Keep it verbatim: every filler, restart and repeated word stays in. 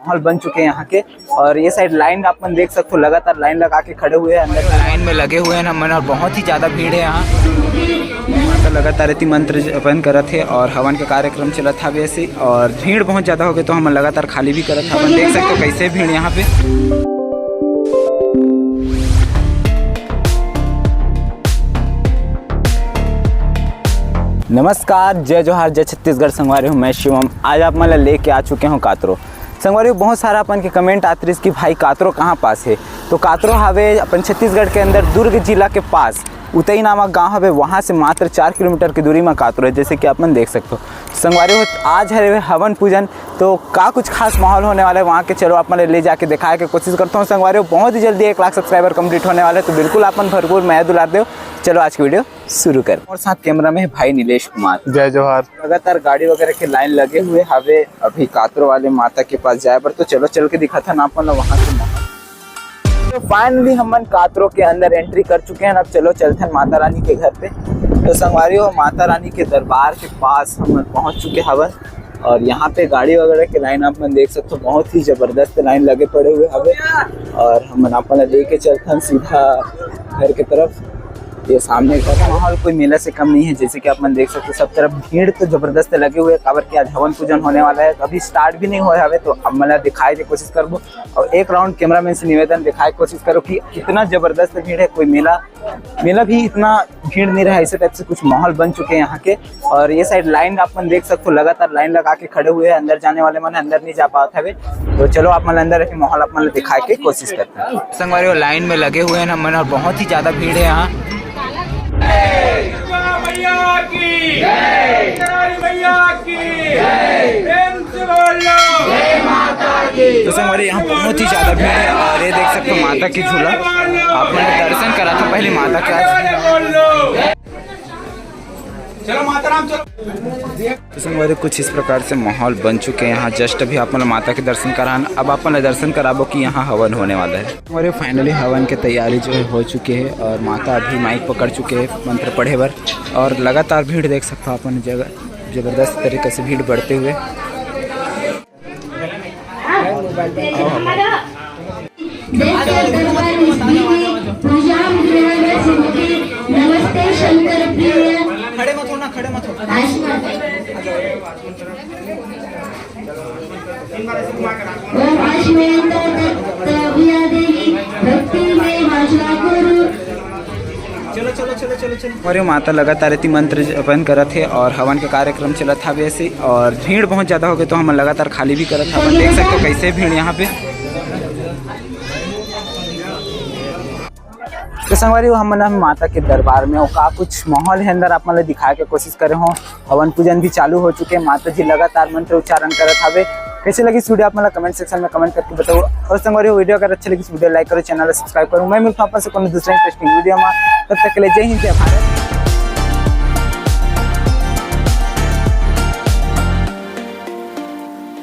माहौल बन चुके हैं यहाँ के। और ये साइड लाइन आप मन देख सकते हो, लगातार लाइन लगा के खड़े हुए हैं अंदर। लाइन में लगे हुए हैं हमन और बहुत ही ज्यादा भीड़ है यहाँ। माता लगातार एती मंत्र जपन करत हे और हवन के कार्यक्रम चलत हवे ऐसे, और भीड़ बहुत ज्यादा हो गए तो हमन लगातार खाली भी करत हवन। देख सकते हो कैसे भीड़ यहाँ पे। नमस्कार, जय जोहार, जय छत्तीसगढ़ संगवारी हो, मैं शिवम। आज आप मन ला लेके आ चुके हूँ कातरो। संगवारी हो, बहुत सारा अपन के कमेंट आत रहिस कि भाई कातरो कहाँ पास है। तो कातरो हवे अपन छत्तीसगढ़ के अंदर दुर्ग जिला के पास उतई नामक गांव हवे, वहां से मात्र चार किलोमीटर की दूरी में कातरो है, जैसे कि आप मन देख सकते हो। संगवारी हो, आज हरे हवन पूजन, तो का कुछ खास माहौल होने वाला है वहाँ के, चलो आप मन ले जाके दिखाए के कोशिश करता हूँ। संगवारी हो, बहुत ही जल्दी एक लाख सब्सक्राइबर कंप्लीट होने वाले, तो बिल्कुल आप मन भरपूर मया दुलार देव। चलो आज की वीडियो शुरू कर। और साथ कैमरा में है भाई नीलेश कुमार। जय जोहार। लगातार गाड़ी वगैरह के लाइन लगे हुए हवे अभी कातरो वाले माता के पास जाए बर, तो चलो चल के दिखाथन आप मन ला वहाँ के माहौल। तो फाइनली हमन कातरो के अंदर एंट्री कर चुके हैं। अब चलो चलथन माता रानी के घर पे। तो संगवारी हो, माता रानी के दरबार के पास हमन पहुंच चुके हवन और यहाँ पे गाड़ी वगैरह के लाइन आप मन देख सकते हो, बहुत ही जबरदस्त लाइन लगे पड़े हुए हवे। और हमन आप मन ला लेके चलथन सीधा घर के तरफ। ये सामने घर का माहौल कोई मेला से कम नहीं है, जैसे कि आप मन देख सकते हो सब तरफ भीड़ तो जबरदस्त लगे हुए हैं, काबर कि आज हवन पूजन होने वाला है, अभी स्टार्ट भी नहीं हुआ हवे। तो अब मैं दिखाए के कोशिश करबो और एक राउंड कैमरामैन से निवेदन, दिखाए के कोशिश करो कि कितना जबरदस्त भीड़ है। कोई मेला, मेला भी इतना भीड़ नहीं रहा, ऐसे टाइप से कुछ माहौल बन चुके हैं यहाँ के। और ये साइड लाइन आप मन देख सकते हो, लगातार लाइन लगा के खड़े हुए हैं, अंदर जाने वाले मन अंदर नहीं जा पावत हवे। तो चलो आप मन अंदर अभी माहौल आप मन दिखाए के कोशिश करते हैं। संगवारी हो, लाइन में लगे हुए हैं हमन और बहुत ही ज्यादा भीड़ है यहाँ। दुर्गा मैया की जय, दुर्गा मैया की जय, प्रेम से बोलो। तो संगवारी, यहाँ बहुत ही ज्यादा भीड़ है और ये देख सकते हो माता की झूला, आप मन दर्शन करा था पहले माता के। आज चलो माता राम चलो। तो संगवारी, कुछ इस प्रकार से माहौल बन चुके हैं यहाँ। जस्ट अभी आप मन माता के दर्शन करान, अब आप मन दर्शन कराबो कि यहाँ हवन होने वाला है। और फाइनली हवन के तैयारी जो है हो चुके है और माता अभी माइक पकड़ चुके हैं मंत्र पढ़े बर। और लगातार भीड़ देख सकते हो अपन, जगह जबरदस्त तरीके से भीड़ बढ़ते हुए। नमस्ते शंकर प्रिय। खड़े मत होना, खड़े मत होना। ओम अश्वेंद्र दत्त विद्या देवी भक्ति में वाचला गुरु। चलो चलो चलो चलो चलो। और ये माता लगातार एती मंत्र जपन करत हे और हवन के कार्यक्रम चलत हवे ऐसे, और भीड़ बहुत ज्यादा हो गए तो हमन लगातार खाली भी करत हवन। देख सकते हो कैसे भीड़ यहाँ पे। तो संगवारी हो, हमन ह माता के दरबार में, और का कुछ माहौल है अंदर, आप मन ल दिखाए के कोशिश करे हो। हवन पूजन भी चालू हो चुके हैं, माता जी लगातार मंत्र उच्चारण करत हवे। कैसे लगी वीडियो, आप मन ल कमेंट सेक्शन में कमेंट करके बताओ। और संगवारी हो, वीडियो अगर अच्छे लगी तो वीडियो लाइक करो, चैनल सब्सक्राइब करो। मैं मिलता हूँ आप मन से कोनो दूसरे इंटरेस्टिंग वीडियो में, तब तक के लिए जय हिंद, जय भारत।